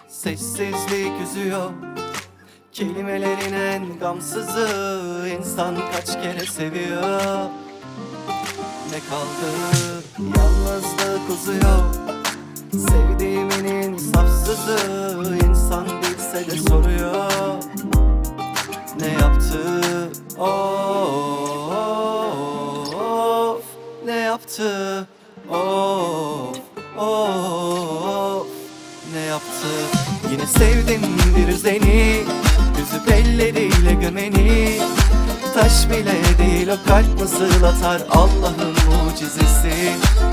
Sessizlik üzüyor. Kelimelerin en gamsızı. İnsan kaç kere seviyor? Ne kaldı? Yalnızlık uzuyor. Sevdiğimin insafsızı. İnsan bilse de soruyor. Ne yaptı? Of, ne yaptı? Of, of, ne yaptı? Yine sevdim bir üzeni, üzüp elleriyle gömeni. Taş bile değil o kalp nasıl atar, Allah'ın mucizesi.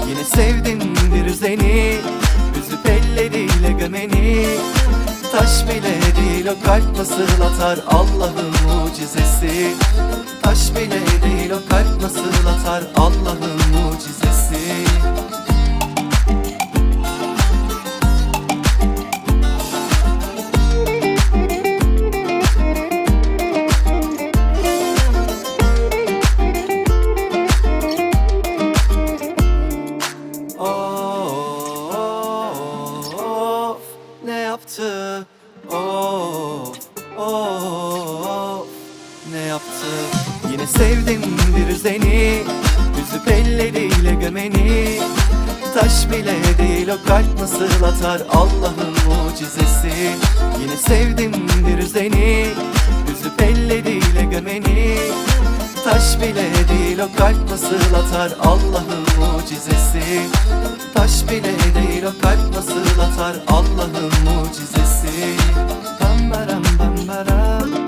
Yine sevdim bir üzeni, üzüp elleriyle gömeni. Taş bile değil o kalp nasıl atar, Allah'ın mucizesi. Taş bile değil o kalp nasıl atar, Allah'ın mucizesi. Of, ne yaptı? Of, of, ne yaptı? Yine sevdim bir üzeni, üzüp elleriyle gömeni. Taş bile değil o kalp nasıl atar, Allah'ın mucizesi. Yine sevdim bir üzeni, üzüp elleriyle gömeni. Taş bile değil o kalp nasıl atar, Allah'ın mucizesi. Taş bile değil o kalp nasıl atar, Allah'ın mucizesi. Bam baram bam baram.